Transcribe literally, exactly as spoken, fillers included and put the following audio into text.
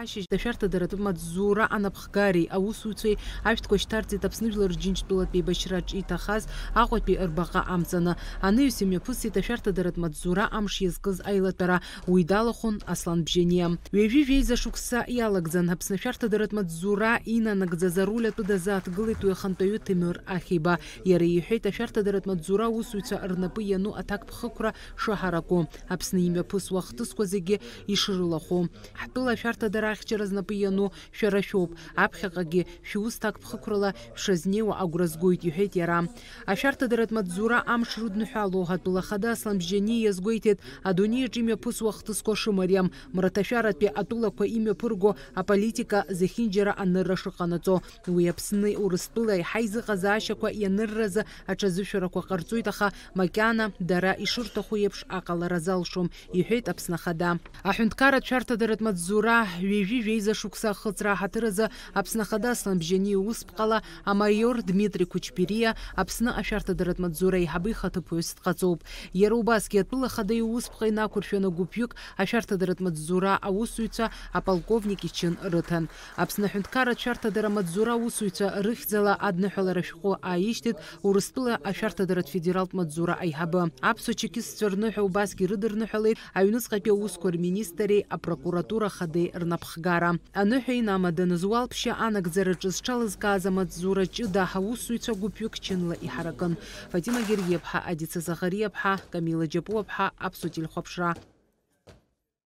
Ашьыжь, ашәарҭадаратә маҵзура анапхгареи аусуцәеи ашәҭқәа шьҭарҵеит Аԥсны Жәлар Рџьынџьтәылатә еибашьраҿ иҭахаз Аҟәатәи рбаҟа амҵаны. Анаҩс имҩаԥысит ашәарҭадаратә маҵзура амш иазкыз аилатәара. Уи далахәын Аслан Бжьаниа. Ҩажәи жәеиза шықәса иалагӡан Аԥсны ашәарҭадаратә маҵзура инанагӡаз аруль атәы дазааҭгылеит уи ахантәаҩы Ҭемыр Ахиба. Иара иҳәеит, ашәарҭадаратә маҵзура аусуҩцәа рнапы иану аҭакԥхықәра шыҳараку, Аԥсны имҩаԥысуа ахҭысқәа зегьы ишрылахәу. Ҳтәыла ашәарҭадара ахьчара знапы иану шәара шәоуп. Аԥхьаҟагьы шәус ҭакԥхықәрала шәшазнеиуа агәра згоит, иҳәеит иара. Ашәарҭадаратә маҵзура амш рыдныҳәало атәыла ахада Аслан Бжьаниа иазгәеиҭеит, адунеи аҿы имҩаԥысуа ахҭысқәа шымариам, мраҭашәаратәи атәылақәа имҩаԥырго аполитика зехьынџьара анырра шыҟанаҵо. Уи Аԥсни Урыстәылеи ҳаизыҟазаашьақәа ианырразы аҽазышәарақәа ҟарҵоит, аха макьана дара ишырҭаху еиԥш аҟалара залшом, иҳәеит Аԥсны Ахада. Аҳәынҭқарратә шәарҭадаратә маҵзура ҩажәи жәеиза шықәса ахыҵра аҳаҭыр азы Аԥсны Ахада Аслан Бжьаниа иусԥҟала амаиор Дмитри Кучбериа Аԥсны ашәарҭадаратә маҵзура аиҳабы ихаҭыԥуаҩс дҟаҵоуп. Иара убасгьы атәыла ахада иусԥҟа инақәыршәаны гәыԥҩык ашәарҭадаратә маҵзура аусуҩцәа аполковник ичын рыҭан. Аԥсны аҳәынҭқарратә шәарҭадара маҵзура аусуҩцәа рыхьӡала адныҳәалара шәҟәы ааишьҭит Урыстәыла ашәарҭадаратә федералтә маҵзура аиҳабы. Аԥсуа чекистцәа рныҳәа убасгьы ирыдырныҳәалеит аҩныҵҟатәи аусқәа рминистри апрокуратура ахадеи рнапхгара. Аныҳәа инамаданы зуалԥшьа анагӡараҿы зҽалызкааз амаҵзура ҷыда аусуҩцәа гәыԥҩык чынла иҳаракын. Фатима Гергиаԥҳа, Адица Заӷариаԥҳа, Камила Џьапуаԥҳа, Аԥсуа телехәаԥшра.